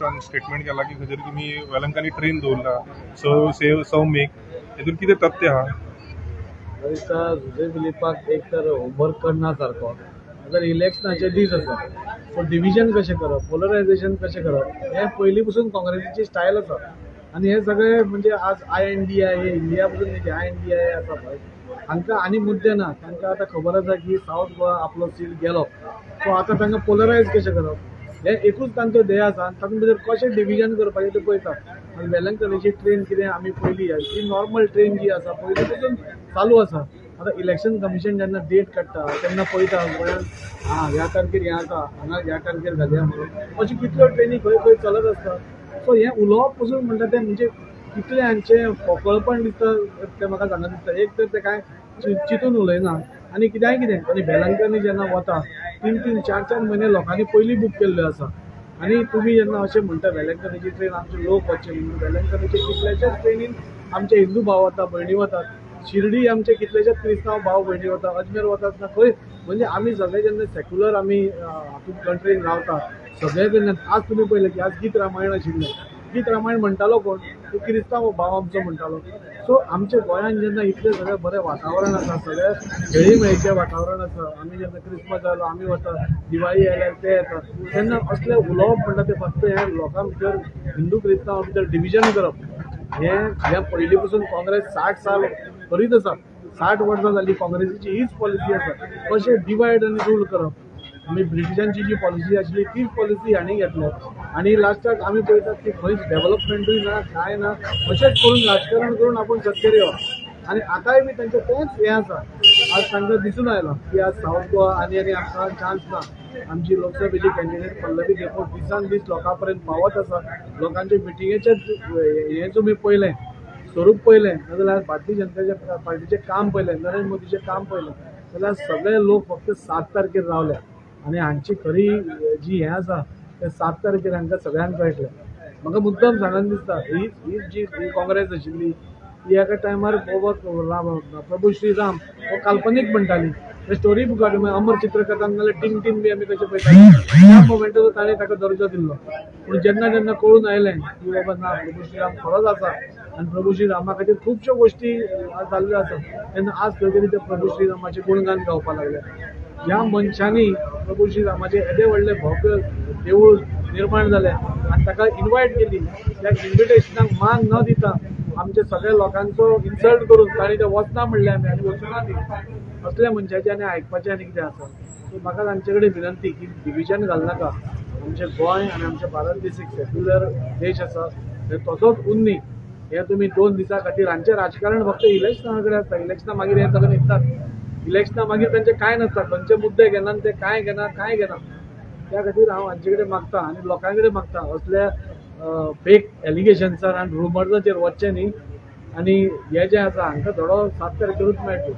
Statement केला की खंय तरी तुमी वेलंकानी ट्रेन दवरला 6 मेक, हेतून कितें तथ्य आहा? दिसता जुजे फिलिपाक एक तर होमवर्क करना सारको, जाल्यार इलेक्शनाचे दीस आसा, सो डिविजन कशें करप, पोलरायझेशन कशें करप हें पयलीं पसून काँग्रेसीची स्टायल आसा. आनी हे सगळे म्हणजे आज INDI हे इंडिया पसून न्ही, INDI आसा पळय, हांकां आनी मुद्दे ना. तांकां आतां खबर आसा की सावथ गोवा आपलो सीट गेलो, सो आतां तांकां पोलरायज कशें करप हें एकूच तांचो ध्येय आसा. आनी तातूंत भितर कशें डिविजन करपाचें तें पळयता. आनी वेलंकनीची ट्रेन कितें आमी पयली ही नॉर्मल ट्रेन जी आसा पयलीं पसून चालू आसा. आतां इलेक्शन कमिशन जेन्ना डेट काडटा तेन्ना पळयता गोंयांत आं ह्या तारखेर हें आसा, हांगा ह्या तारखेर घालया म्हणून, अश्यो कितल्यो ट्रेनी खंय खंय चलत आसता. सो हें उलोवप पसून म्हणटा तें म्हणजे कितलें हांचें फोकळपण दिसता तें म्हाका सांगत दिसता. एक तर तें कांय चिंतून उलयना आनी कित्याय कितें. आनी वेलंकनी जेन्ना वता 3-3, 4-4 म्हयने लोकांनी पयलीं बूक केल्ल्यो आसा. आनी तुमी जेन्ना अशें म्हणटा वेलंकनीची ट्रेन आमचे लोक वचचे म्हणून, वेलंकनीचे कितल्याच्याच ट्रेनीन आमचे हिंदू भाव वता, भयणी वतात. शिर्डी आमचे कितलेशेच क्रिस्तांव भाव भयणी वता, अजमेर वता आसतना खंय म्हणजे आमी सगळे जेन्ना सेक्युलर आमी हातूंत कंट्रीन रावता सगळे कडल्यान. आज तुमी पळयलें की आज गीत रामायण आशिल्लें, गीत रामायण म्हणटालो कोण? तो क्रिस्तांव भाव आमचो म्हणटालो. सो आमच्या गोंयांत जेन्ना इतलें सगळें बरें वातावरण आसा, सगळें खेळी मेळीचें वातावरण आसा, आमी जेन्ना क्रिसमस जालो आमी वता, दिवाळी आयल्यार ते येता, तेन्ना असलें उलोवप म्हणटा तें फक्त हें लोकां भितर हिंदू क्रिस्तांवां भितर डिविजन करप हें पयलीं पसून काँग्रेस 60 साल करीत आसा. 60 वर्सां जाली काँग्रेसीची हीच पॉलिसी आसा, कशें डिवायड आनी रूल करप. आमी ब्रिटिशांची जी पॉलिसी आशिल्ली तीच पॉलिसी हांणी घेतल्या. आनी लास्टाक आमी पळयतात की खंयच डेवलपमेंटूय ना, कांय ना, अशेंच करून राजकारण करून आपूण सत्तेर येवप. आनी आतांय बी तांचें तेंच हें आसा. आज तांकां दिसून आयलां की आज सावथ गोवा आनी आनी आमकां चान्स ना. आमची लोकसभेची कॅन्डिडेट पल्लवी धेंपो दिसान दीस लोकां पर्यंत पावत आसा. लोकांचे मिटिंगेचें हें तुमी पळयलें, स्वरूप पळयलें, नाजाल्यार भारतीय जनता पार्टीचें काम पळयलें, नरेंद्र मोदीचें काम पळयलें जाल्यार सगळे लोक फक्त 7 तारखेर रावले. आनी हांची खरी जी हें आसा तें 7 तारखेर हांकां सगळ्यांक कळटलें. म्हाका मुद्दम सांगन दिसता ही जी काँग्रेस आशिल्ली ती एका टायमार बाबा प्रभू श्री राम हो काल्पनीक म्हणटाली, स्टोरी बुकार अमर चित्रकथान नाल्यार टिन टिन बी आमी कशें पळयताले त्या मोमेंटाचो ताणें ताका दर्जो दिल्लो. पूण जेन्ना जेन्ना कळून आयलें की बाबा ना प्रभू श्रीराम खरोच आसा आनी प्रभू श्रीरामा खातीर खुबश्यो गोश्टी आज जाल्ल्यो आसा, तेन्ना आज खंय तरी ते प्रभू श्रीरामाचें गुणगान गावपाक लागले. ह्या मनशांनी प्रभू श्रीरामाचें येदें व्हडलें भव्य देवूळ निर्माण जालें आनी ताका इनवायट केली, त्या इन्विटेशनाक मान न दिता आमच्या सगळ्या लोकांचो इन्सल्ट करून तांणी ते वचना म्हणलें आमी आनी वचूना ती असल्या मनशाचें आनी आयकपाचें आनी कितें आसा. सो म्हाका तांचे कडेन विनंती की डिविजन घालनाका. आमचें गोंय आनी आमचें भारत देश एक सेक्युलर देश आसा, तसोच उरनी. हें तुमी 2 दिसां खातीर हांचें राजकारण फक्त इलेक्शना कडेन आसता. इलेक्शना मागीर हें सगळें न्हिदतात, इलेक्शना मागीर तांचें कांय नासता, खंयचे मुद्दे घेना ते कांय घेना कांय घेना. त्या खातीर हांव हांचे कडेन मागता आनी लोकां कडेन मागता असल्या फेक एलिगेशन्सार आनी रुमर्साचेर वचचें न्ही. आनी हें जें आसा हांकां धडो 7 तारखेरूच मेळटलो.